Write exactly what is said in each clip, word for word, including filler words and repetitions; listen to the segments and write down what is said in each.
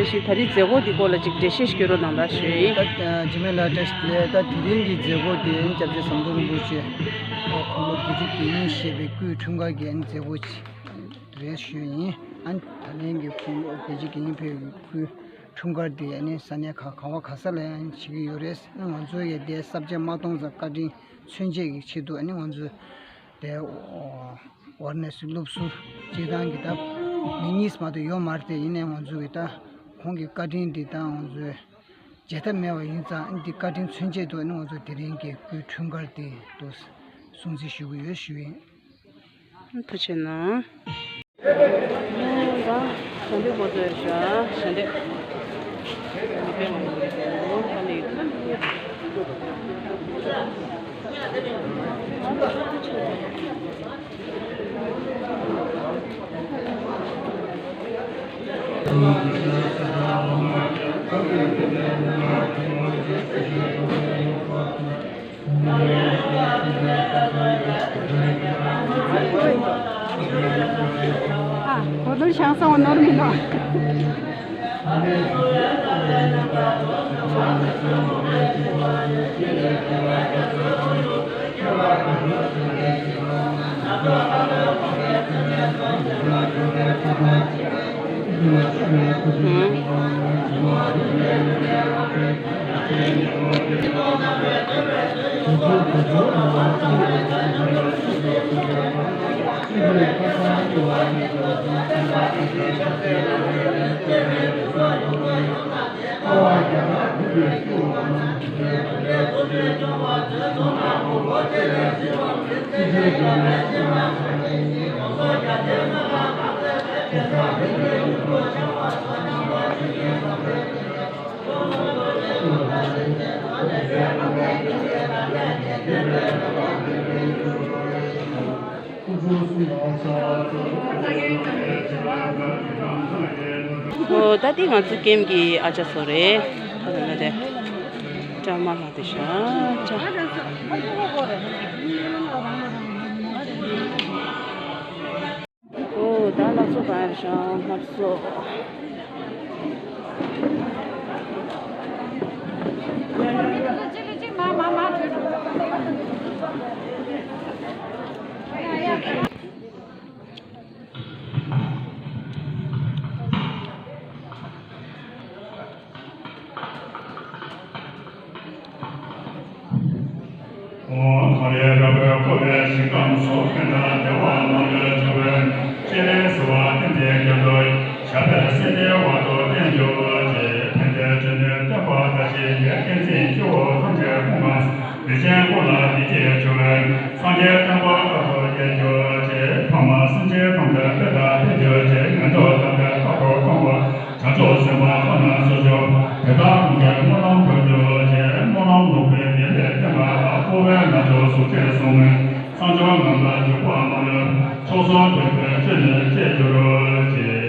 ཞིག་ད་རེས་མཛད་སྒོ་འདི་སྐོར་ལ་ཅིག་འགྲེལ་བཤད་ཞིག་སྐྱོན་རོགས་གནང་དང་ཞུ་ཡིན། ད་རྗེས་མའི་ལ་བཀྲ་ཤིས་བདེ་ལེགས། ད་དེ་རིང་གི་མཛད་སྒོ་དེ་སྐྱབས་རྗེ་ཟམ་གདོང་རིན་པོ་ཆེ་ཁོང་ལོ་བརྒྱད་ཅུ་གྱ་གཉིས་བཞེས་པའི་སྐུའི་འཁྲུངས་སྐར་གྱི་མཛད་སྒོ་ཅིག་རེད་ཞུ་ཡིན། ཨ་ད་ལན་གྱི་ཁོང་ལོ་བརྒྱད་ཅུ་གྱ་གཉིས་ཕེབས་པའི་སྐུའི་འཁྲུངས་སྐར་དེ་ཨ་ནི་ས་གནས་ག་ག་བ་ག་ས་ལ་ཡང་བྱེད་ཀྱི་ཡོད་རེད། ཨ་ང་ཚོ་ཡི་དེ་ས་བཅད་མ་གཏོང་ཙང་བཀའ་དྲིན་མཚོན་བྱེད་ཀྱི་ཆེད་དུ་ཨ་ནི་ང་ཚོ་དེ་ཨོ་ཨོར་ནེ་སི་སློབ་ཟུར་སྤྱི་བཏང་གི་ད་མི་གཉིས་མ་གཏོགས་ཡོད་མ་རེད་དེ། ཡིན་ནའི་ང་ཚོ་གི་ད་ཁོང་གི་བཀའ་དྲིན་འདི་ད་ང་ཚོས་བརྗེད་ཐབས་མེད་པ་ཡིན་ཙང་འདི་བཀའ་དྲིན་མཚོན་བྱེད་དུ་ཨ་ནི་ང་ཚོ་དེ་རིང་གི་སྐུའི་འཁྲུངས་སྐར་འདི་དུ་སྲུང་བརྩི་ཞུ་གི་ཡོད་ཞུ་ཡིན། ཐུགས་རྗེ་གནང་། ད་ཞལ་འདེབས་འགོ་བཙུགས་ཤག་ཞལ་འདེབས། ཨ། གོ་དོན་བྱང་སང་བ་ནོར་མི་ནོར། ཨོ། ད་འདི་ང་ཚོ་ཀེམ་གྱི་ཨ་ཅག་ཚོ་རེད། ད་ལྟ་དེ་ཀྲ་མ་ལ་དེ་ཤ་ཅག་ཨོ། ད་ལ་སོ་ག་རེ་ཤ་ལ་སོ། ཨོ། ཐོ་རེ་རབ་བཀོད་པའི་ཞིང་ཁམས་སུ་ཕན་དང་བདེ་བ་ལོངས་སྤྱོད་འབྱུང་བའི་སྤྱན་རས་གཟིགས་དབང་བསྟན་འཛིན་རྒྱ་མཚོ་ཡི་ཞབས་པད་སྲིད་མཐའི་དབང་དུ་བརྟན་གྱུར་ཅིག་ཕན་བདེའི་འབྱུང་གནས་སྟོན་པ་བཀྲ་ཤིས་ཀྱི་བསྟན་འཛིན་སྐྱེ་བོ་ཐམས་ཅད་ཀུན་དགའ་བོ་ཡིད་ཅན་ཀུན་ལ་བདེ་སྐྱིད་འབྱུང་བའི་སངས་རྒྱས་བསྟན་པ་དཀའ་ཐུབ་རྒྱས་གྱུར་ཅིག་ཕ་མ་སེམས་ཅན་ཐམས་ཅད་བདེ་དང་ལྡན་གྱུར་ཅིག་ངན་འགྲོ་ཐམས་ཅད་རྟག་ཏུ་སྟོངས་པ། བྱང་ཆུབ་སེམས་དཔའ་ཁོ་ན་སོ་སོ། དེ་དག་ཀུན་གྱི་སྨོན་ལམ་འགྲུབ་གྱུར་ཅིག་སྨོན་ལམ་འགྲུབ་པའི་དེ་ལས་བསྟན་པ་ལ་འཁོར་བའི་ནད་གདོན་ཟུག་གཟེར་ཟུག་རྔུ་གསང་སྦྱོར་ངན་པ་འཇུག་པ་མ་ལུས་ཕྱོགས་སུ་འགྲིམ་པའི་ཆོས་ནི་བཅས་གྱུར་ཅིག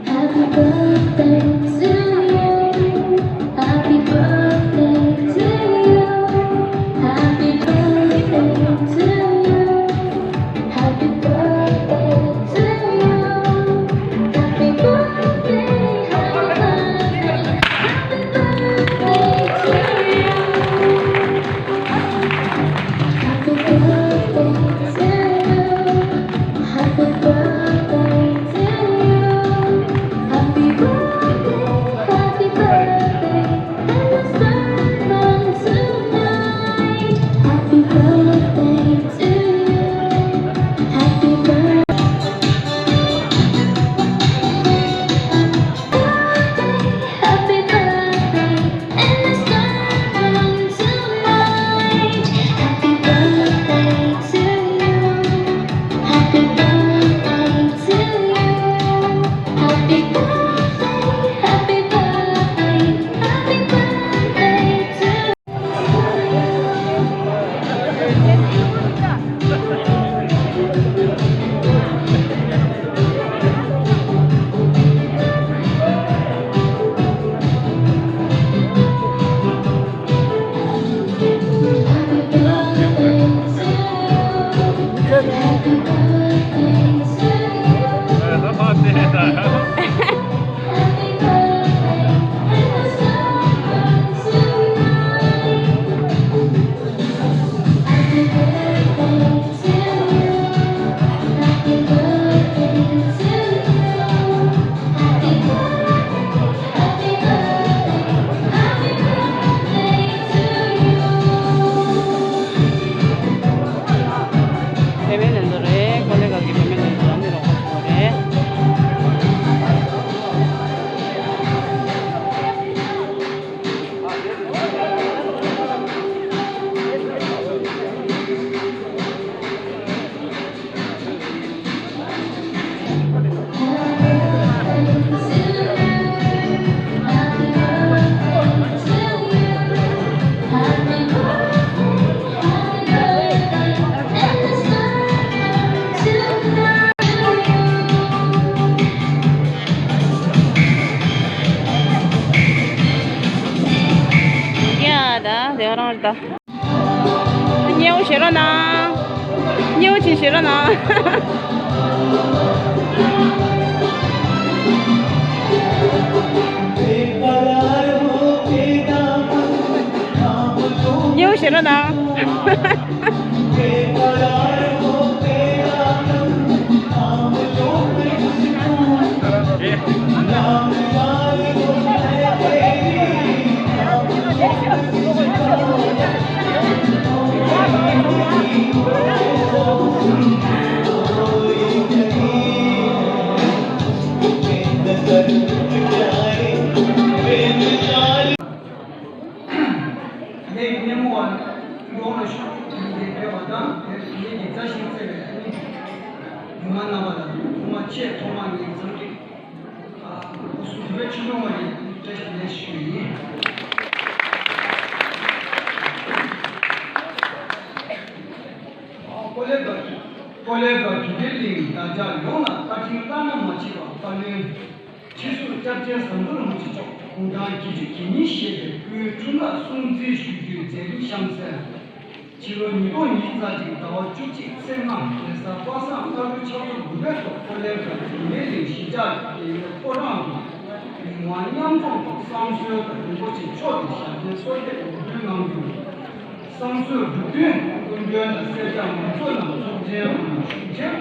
Happy birthday to you. Happy birthday to you. Happy birthday to you. Happy birthday to you. Happy birthday, happy birthday, happy birthday to you. Happy birthday to you. Happy birthday to you. Happy birthday, happy birthday. And the sun burns tonight. Happy birthday to you. Happy birthday. Happy birthday, and the sun burns tonight. Happy birthday to you. Happy birthday to you. Happy birthday, happy birthday, happy birthday to བུད་མེད་ལྷན་ཚོགས་རེད། ཀོ་ལེ་གྷལ་གྱི་བུད་མེད་ལྷན་ཚོགས་ཨ་ནི་རོགས་པ་ཚོ་རེད། ཡ་ད་དེ་རང་རེད་ད། སྙན་པོ་བྱེད་རོགས་གནང་། སྙན་པོ་ཅིག་བྱེད་རོགས་གནང་། སྙན་པོ་བྱེད་རོགས་གནང་། ངའི་སྙན་མོ་བ་ཡོངས་ལ་ཤུགས་རྐྱེན་ཕེབས་པ་དང་དེར་ངེད་ཀྱི་བཀྲ་ཤིས་བརྩེ་བའི་ཐུགས་ཉིད་ཉི་མ་རྣམ་པ་དང་ཐོག་མ་ཆེས་ཐོག་མ་ངའི་འཚམས་འདྲི། ཨ། སྐུ་གཟུགས་བདེ་བའི་ཆུ་ནང་མ་ཡིན་བཀྲ་ཤིས་བདེ་ལེགས་ཞུ་ཡིན། ཨ། ཀོ་ལེ་གྷལ་ཀོ་ལེ་གྷལ་རྒྱུན་ལྡན་གླིང་བདག་ཅག་ཡོངས་ལ་བཀའ་དྲིན་བླ་ན་མ་མཆིས་པ་བཀའ་བློན། ཁྲི་ཟུར་སྐྱབས་རྗེ་ཟམ་གདོང་རིན་པོ་ཆེ་མཆོག་དགུང་གྲངས་བརྒྱད་ཅུ་གྱ་གཉིས་བཞེས་པའི་སྐུའི་འཁྲུངས་སྐར་སྲུང་བརྩི་ཞུ་རྒྱུའི་མཛད་སྒོ་གཤམ་གསལ། ཕྱི་ལོ་ཉིས་སྟོང་ཉི་ཤུ་རྩ་གཅིག་ཟླ་བ་བཅུ་གཅིག་ཚེས་ལྔ་རེས་གཟའ་པ་སངས་སྔ་དྲོ་ཕྱག་ཚོད་དགུ་པའི་ཐོག་ཀོ་ལེ་གྷལ་རྒྱུན་ལྡན་གླིང་གཞིས་ཆགས་ཀྱི་རྒན་ཡོལ་ཕོ་བྲང་དུ་ཉིན་ མཉམ་འཛོམས་ཐོག་བསང་གསོལ་དང་རིན་པོ་ཆེ་མཆོག་གི་ཞབས་བརྟན་གསོལ་འདེབས་འབུལ་སྟོན་གནང་རྒྱུ། བསང་གསོལ་སྒྲུབ་སྟོན་སྐུ་མགྲོན་དང་སེར་སྐྱ་མང་ཚོགས་རྣམས་ཚོགས་ཆེན་ནང་ཞུགས་རྗེས།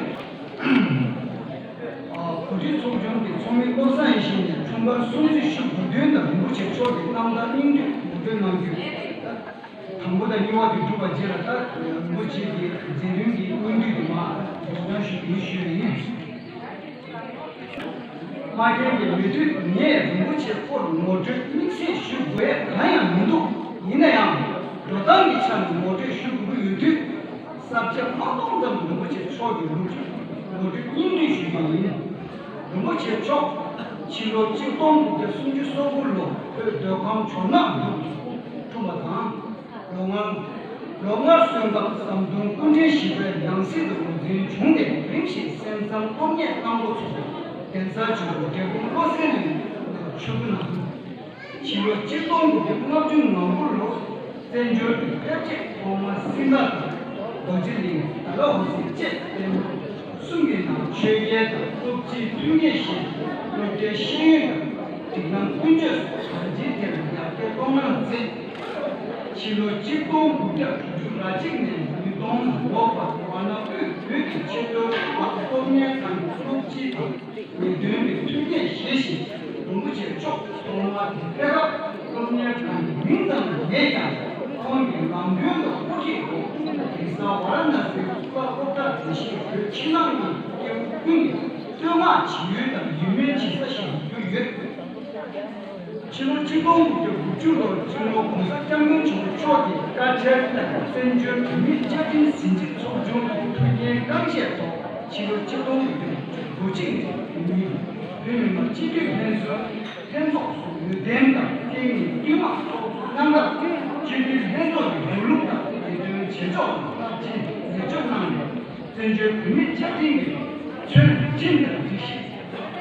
གོ་སྒྲིག་ཚོགས་ཆུང་གི་ཚོགས་མི་བློ་བཟང་ཡེ་ཤེས་ནས་འཁྲུངས་སྐར་སྲུང་བརྩི་ཞུ་དགོས་དོན་དང་རིན་པོ་ཆེ་མཆོག་གི་རྣམ་ཐར་སྙིང་བསྡུས་ངོ་སྤྲོད་གནང་རྒྱུ། དང་པོ་དང་གཉིས་པ་དེ་གྲུབ་པ་རྗེས་ལ། ད་རིན་པོ་ཆེ་གི་མཛད་དོན་གྱི་སྙིང་བསྡུས་དེ་མར་སྒྲོག་སྦྱང་ཞུ་གི་ཡིན་ཞུས་པ་ཡིན། མ་རྒན་གྱི་མི་ཐུག་ངས་རིན་པོ་ཆེ་སྐོར་ངོ་སྤྲོད་དམིགས་བསལ་ཞུ་དགོས་ཡ་གང་ཡང་མི་འདུག་ཡིན་ན་ཡང་འགྲོ་སྟངས་ཀྱི་ཆ་ནས་ངོ་སྤྲོད་ཞུ་དགོས་ཀྱི་ཡོད་དུས། ས་བཅད་མ་སྟོང་ཙམ་རིན་པོ་ཆེ་མཆོག་གི་ལོ་རྒྱུས་ངོ་སྤྲོད་སྙིང་བསྡུས་ཞུ་རྒྱུ་ཡིན། རིན་པོ་ཆེ་མཆོག་ཕྱི་ལོ་གཅིག་སྟོང་དགུ་བརྒྱ་སུམ་ཅུ་སོ་དགུ་ལོ་བོད་མདོ་ཁམས་ཇོ་ནག་འབྲུག་འཁྲུངས་པ་དང་། ལོ་ལྔ། ལོ་ལྔ་སོན་སྐབས་ཟམ་གདོང་སྐུ་ཕྲེང་བཞི་པའི་ཡང་སྲིད་དུ་ངོས་འཛིན་བྱུང་སྟེ། རིམ་བཞིན་གསན་བསམ་སློབ་གཉེར་གནང་འགོ་ཚུགས་པའི་གདན་ས་ཆེན་པོ་འབྲས་སྤུངས་བློ་གསལ་གླིང་དུ་ཆོས་སྐུ་གནང་། ཕྱི་ལོ་གཅིག་སྟོང་དགུ་བརྒྱ་ལྔ་བཅུ་ང་དགུ་ལོར་བཙན་བྱོལ་དུ་ཕེབས་རྗེས་ཐོག་མར་སིངྒ་དང་རྡོ་རྗེ་གླིང་། ད་ལ་འོ་སི་བཅས་བསྟན་པ་གསུམ་གྱི་ནང་ཆོས་རྒྱལ་དང་སློབ་སྤྱིའི་མཐུན་རྐྱེན་བཞེས་ཏེ། སློབ་གྲྭའི་ཤེས་ཡོན་དང་སྒྲིག་ལམ་ཀུན་སྤྱོད་སོགས་གང་ཅིའི་ཐད་ལ་ཡར་རྒྱས་གཏོང་གནང་མཛད། ཕྱི་ལོ་གཅིག་སྟོང་དགུ་བརྒྱ་དྲུག་ཅུ་རེ་གཅིག་ནས་ཉིས་སྟོང་ལོ་བར་ཝཱ་ཎ་དབུས་བོད་ཀྱི་ཆེས་མཐོའི་སློབ་གཉེར་ཁང་གི་སློབ་སྤྱི་དང་། ལས་དོན་གྱི་མཐུན་རྐྱེན་བཞེས་ཤིང་། རིན་པོ་ཆེ་མཆོག་ཐོག་མར་དེ་ཕེབས་སྐབས་སློབ་གཉེར་ཁང་གི་མིང་ཙམ་མེད་ཀྱང་། ཁོང་གི་ལམ་སྟོན་དང་དབུ་ཁྲིད་འོག་གེ་སར་ཝཱ་ར་ཎ་སིའི་གཙུག་ལག་སློབ་གྲྭ་དེ་བཞིན་བོད་ཕྱི་ནང་གཉིས་ཀྱི་སྐྱེ་བོ་ཀུན་གྱིས་བསྟོད་བསྔགས་བྱེད་ཡུལ་དང་ཡིད་སྨོན་བྱེད་ས་ཞིག་ཏུ་གྱུར་ཡོད། ཕྱི་ལོ་གཅིག་སྟོང་དགུ་བརྒྱ་དགུ་བཅུ་ལོར་སྤྱི་ནོར་༸གོང་ས་༸སྐྱབས་མགོན་ཆེན་པོ་མཆོག་གི་བཀའ་ཁྲལ་ལྟར། བཙན་བྱོལ་བོད་མིའི་བཅའ་ཁྲིམས་ཟིན་བྲིས་ཚོགས་ཆུང་གི་ཐུགས་འགན་རྐང་བཞེས་ཐོག་ཕྱི་ལོ་གཅིག་སྟོང་དགུ་བརྒྱ་དགུ་བཅུ་གོ་གཅིག་ནས་བོད་མི་མང་སྤྱི་འཐུས་ལྷན་ཚོགས་ལྷན་ཚོགས་སུ་འོས་འདེམས་དང་། ཐེངས་གཉིས་བསྟུད་མར་གཙོ་འཛུགས་གནང་སྐབས། སྤྱི་འཐུས་ལྷན་ཚོགས་ཀྱི་འོས་ལུགས་དང་ལས་དོན་བྱེད་ཕྱོགས་ལ་སྟབས་ཆེའི་ལེགས་བཅོས་གནང་ནས། བཙན་བྱོལ་བོད་མིའི་བཅའ་ཁྲིམས་ཀྱི་ཚུལ་ཁྲིམས་ལྟར་སྒྲིག་གཞི་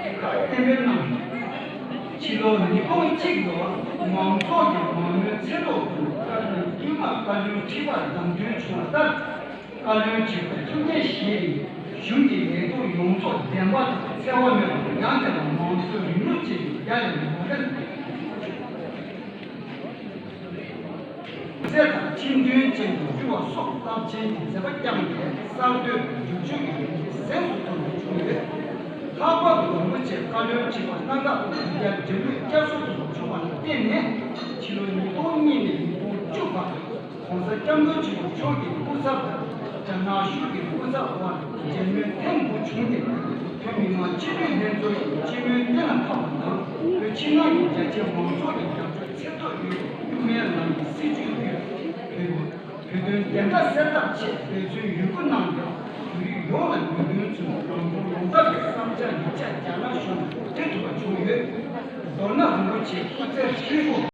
གཏན་འབེབས་གནང་། ཕྱི་ལོ་ཉིས་སྟོང་གཅིག་ལོར་མང་ཚོགས་ཀྱི་མང་མོས་ཚེ་ཐོག་ཏུ་བཀའ་བློན་དཀྱུས་མ་བཀའ་བློན་ཁྲི་པར་བདམས་ཐོན་བྱུང་བ་ལྟར། བཀའ་བློན་ཁྲི་པའི་ཐུགས་འགན་བཞེས་ཏེ། གཞུང་གི་ལས་ཐོག་ཡོངས་རྫོགས་བདེན་པ་དང་འཚེ་བ་མེད་པར་ཡང་དེ་ལ་མང་གཙོའི་རིང་ལུགས་ཅན་གྱི་རྒྱ་ལས་མ་འདས། ཚད་དང་ཁྲིམས་མཐུན་ཅན་དུ་འགྱུར་བ་སོགས་རླབས་ཆེན་གྱི་མཛད་པ་བསྐྱངས་ཏེ། གསར་གཏོད་དང་བསྒྱུར་བཅོས་ཀྱི་ལས་འགུལ་གཟེངས་སུ་ཐོན་པ་བྱུང་ཡོད། ལྷག་པར་དུ་རིན་པོ་ཆེ་བཀའ་བློན་ཁྲི་པ་གནང་སྐབས་ཡུལ་གྱར་འབྲེལ་ཡོད་བསྐྱར་གསོ་དུ་བྱུང་བ་ལ་བརྟེན་ནས། ཕྱི་ལོ་ཉིས་སྟོང་གཉིས་ནས་ཉིས་སྟོང་བཅུ་བར་༸གོང་ས་༸སྐྱབས་མགོན་ཆེན་པོ་མཆོག་གི་སྐུ་ཚབ་དང་། རྒྱ་ནག་གཞུང་གི་སྐུ་ཚབ་དབར་མཇལ་མོལ་ཐེངས་དགུ་བྱུང་སྟེ། བོད་མི་མང་སྤྱི་འཐུས་ལྷན་ཚོགས་ཀྱི་སྤྱི་མོས་གཏན་ལ་ཕབ་པ་དང་། བོད་ཕྱི་ནང་གི་རྒྱ་ཆེ་མང་ཚོགས་ཀྱི་རྒྱབ་སྐྱོར་ཚད་མཐོ་ཡོད་པའི་དབུ་མའི་ལམ་གྱི་སྲིད་བྱུས་ཡོད། བོད་དོན་བདེན་མཐའ་གསལ་ཐབས་ཆེད་འབད་བརྩོན་ཡོད་རྒུ་གནང་སྟེ། བོད་རིགས་ཡོངས་ལ་ཡོན་ཏན་མཚོན། རང་གི་ཡོངས་ཁྱབ་ཀྱི་བསམ་འཆར་ཡིག་ཆ་རྒྱ་ནག་གཞུང་ལ་སྤྲད་ཐུབ་པ་བྱུང་ཡོད། མདོར་ན་རིན་པོ་ཆེའི་སྐུ་ཚེ་ཧྲིལ་པོ།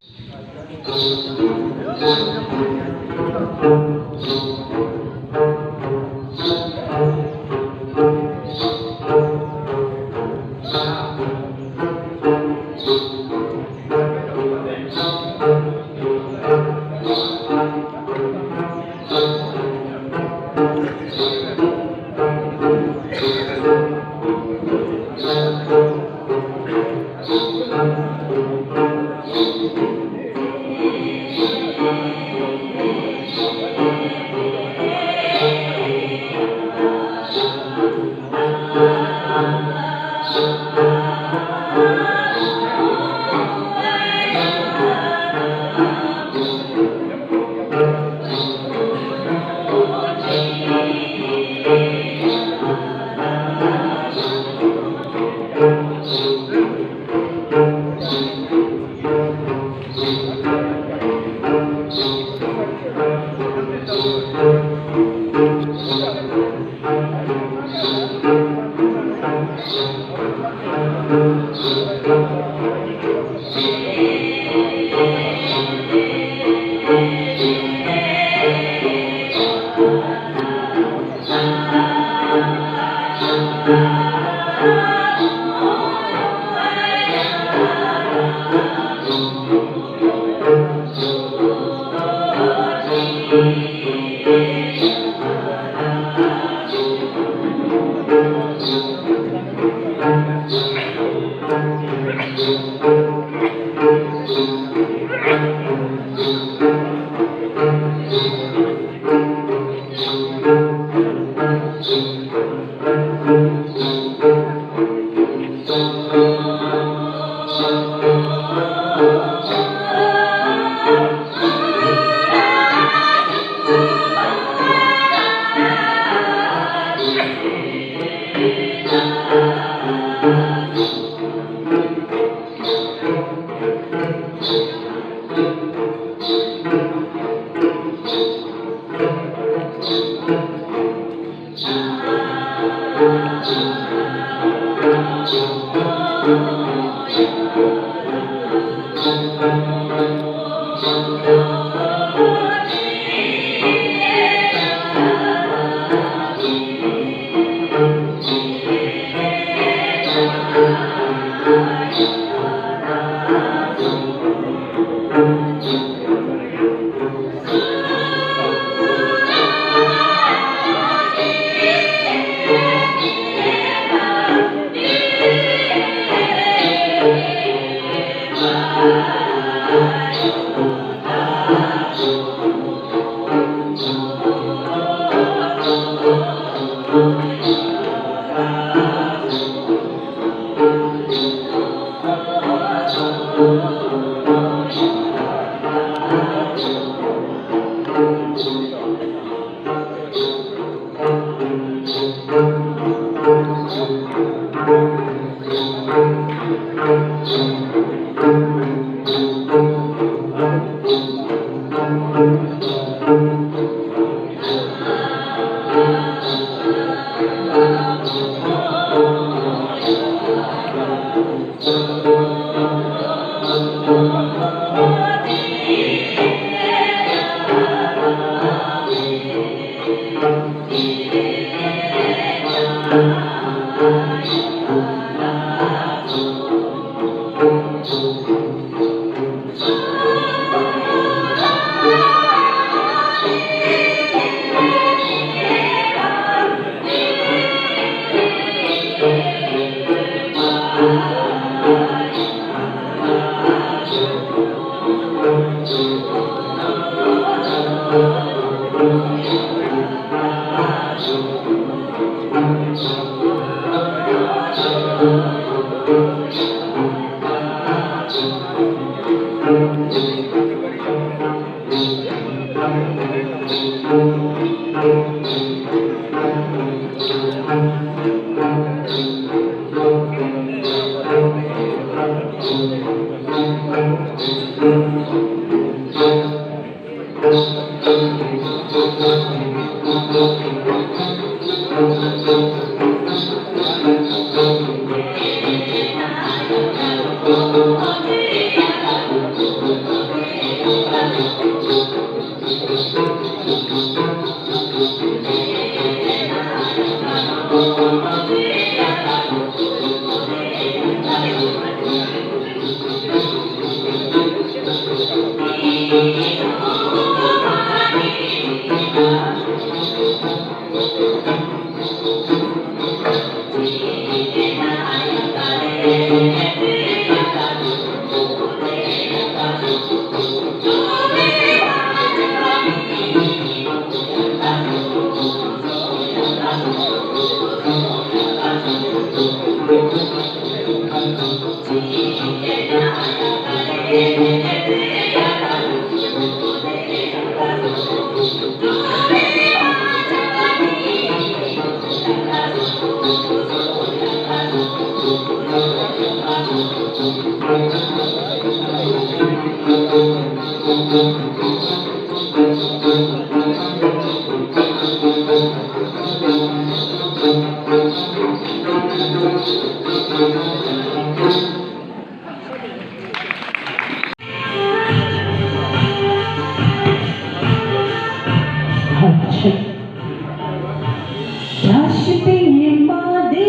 བཀྲ་ཤིས་པའི་ཉི་མ་འདི་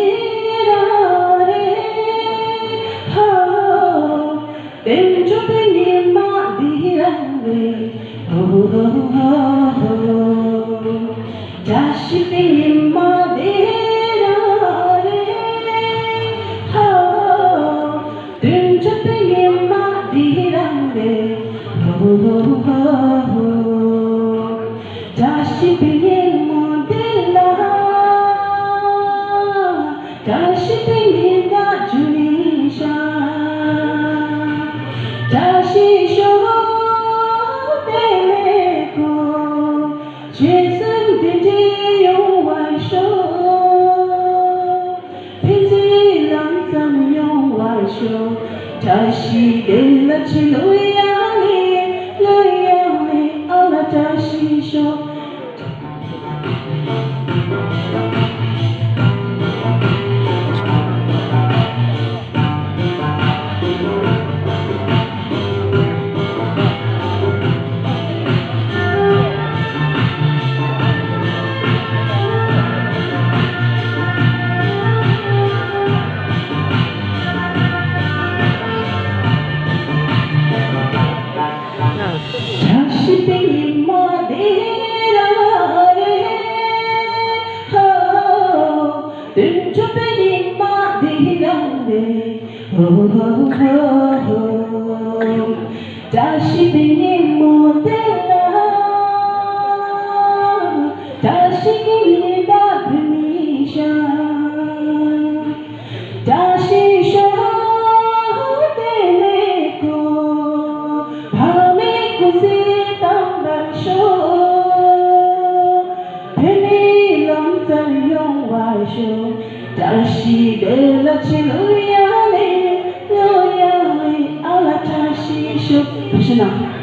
རང་རེད། ཧོ། དལ་འབྱོར་པའི་ཉི་མ་འདི་རང་རེད། ཧོ་ཧོ་ཧོ་ཧོ། བཀྲ་ཤིས་པའི་ཉི་མ་འདི་རང་རེད། ཧོ། དུས་འཁྱོལ་པའི་ཉི་མ་འདི་རང་རེད། ཧོ་ཧོ་ཧོ་ཧོ། བཀྲ་ཤིས་པའི་ཉིན་མོ་འདི་ལ། བཀྲ་ཤིས་པའི་ཉི་ཟླ་བཅུ། བཀྲ་ཤིས་བདེ་ལེགས་ཆེ། ལོ་ཡང་ནི་ལོ་ཡང་ནི་ཨ་ལ་བཀྲ་ཤིས་ཤོག་བཀྲ་ཤིས་པའི་ཉི་མ་འདི་རང་རེད། ཧོ། དུས་འཁྲུག་པའི་ཉི་མ་འདི་རང་རེད། ཧོ་ཧོ་ཧོ་ཧོ། བཀྲ་ཤིས་པའི་ཉིན་མོ་དེ་ལ། བཀྲ་ཤིས་ཀྱི་ཉི་ཟླ་འདི་མི་ཤར། བཀྲ་ཤིས་ཤོག་བདེ་ལེགས་སྐུ། ཕ་མའི་སྐུ་ཚེ་དམ་པར་ཤོག་བོད་མིའི་ལམ་བསྟར་ཡོང་བར་ཤོག་བཀྲ་ཤིས་བདེ་ལེགས་ཆེ། ལོ་ཡང་ནི་ལོ་ཡང་ནི་ཨ་ལ་བཀྲ་ཤིས་ཤོག་ཐུགས་རྗེ་གནང་།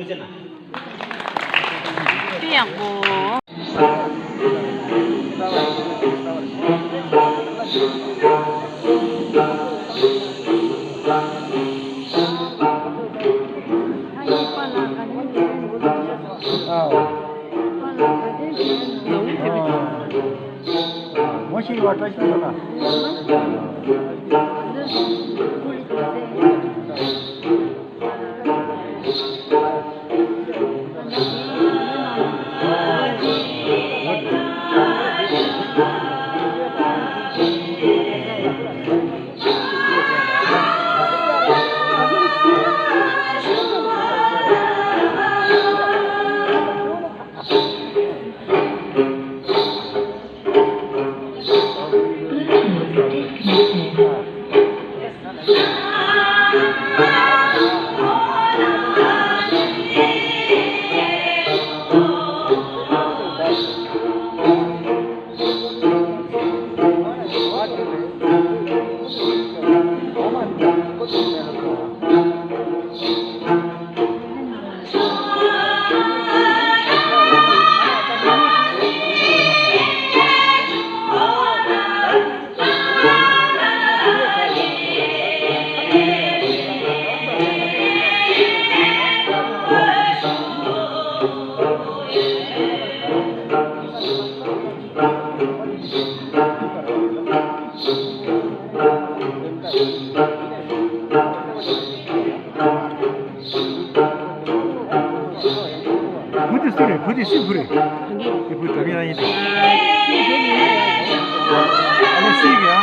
དཔེ་ཡག་པོ། ངོ་ཤེས་པ་བཀྲ་ཤིས་བདེ་ལེགས། བུ་དེ་སུ་རེད། བུ་དེ་སུའི་བུ་རེད། དེ་བུ་དམ་ཡང་ཡིན་ཏེ། ཨ་ནི་སུའི་གི་ཨ།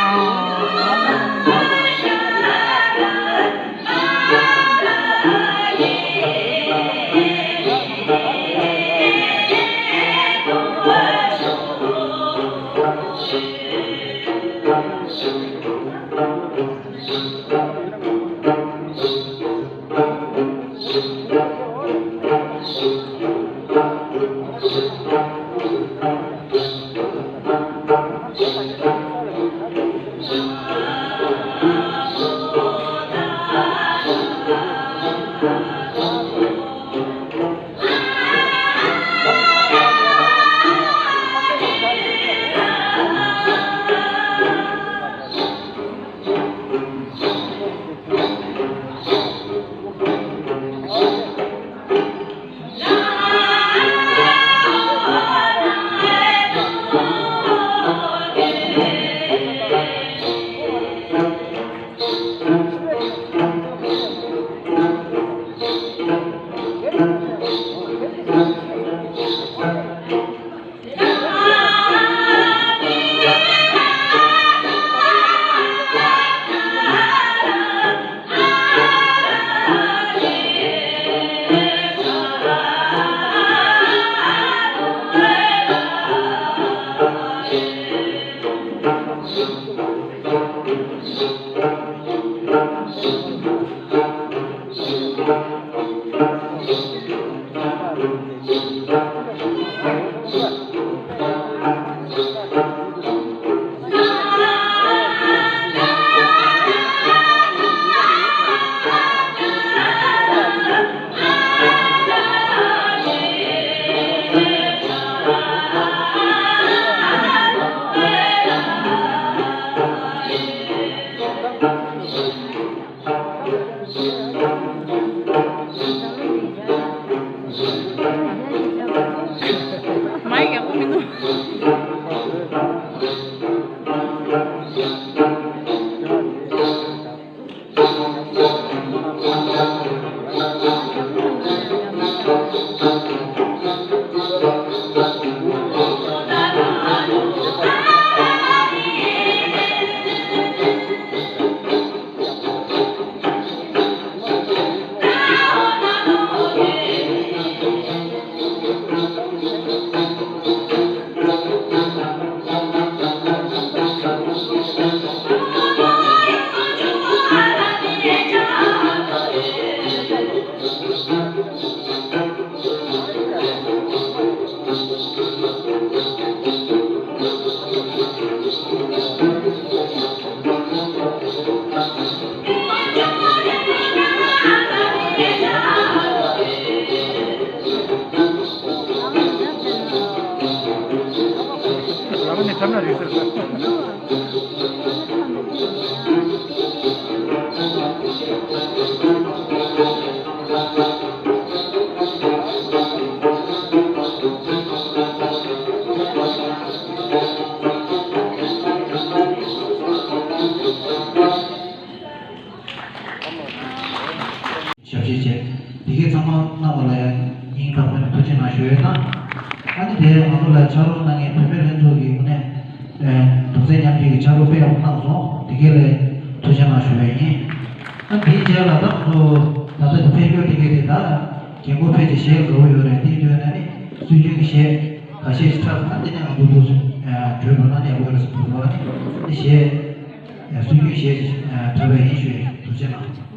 མ་ཡག་པོ་མི་འདུག་ཞབས་ཕྱི་བྱས། དེ་གའི་ཚང་མ་གནང་བ་ལ་ཡང་སྙིང་ཐག་པ་ནས་ཐུགས་རྗེ་གནང་ཞུ་ཡས་དང་། ཨ་ནི་དེ་ང་ཚོ་ལ་ཕྱག་རོགས་གནང་མཁན་བུད་མེད་ལྷན་ཚོགས་ཀྱི་ངོས་ནས་རྡོག་རྩ་མཉམ་འབྲེལ་གྱི་ཕྱག་རོགས་དཔེ་ཡག་པོ་གནང་སོང་། དེ་གའི་ལ་ཐུགས་རྗེ་གནང་ཞུ་ཡས་ཡིན། ཨ་ནི་དེའི་རྗེས་ལ་ད་ང་ཚོ་ད་ལྟ་དེ་ཕེབས་སྐྱོར་དེ་གའི་དེ་ད་རྒན་གོག་ཕལ་ཆེར་གཞས་བཟོ་གི་ཡོད་རེད། དེ་དུས་ན་ནི་སྲོལ་རྒྱུན་གྱི་གཞས་ཁ་ཤས་ཤིག་འཁྲབ། ཨ་ནི་དེ་ནས་ང་ཚོ་འགྲོ་གྲོལ་བ་ན་ནི་ཡག་པོ་རེད་ཟེར་འདུག་ཨ་ནི་གཞས་སྲོལ་རྒྱུན་གཞས་འཁྲབ་པ་ཡིན་ཞུ་ཡས། ཐུགས་རྗེ་གནང་།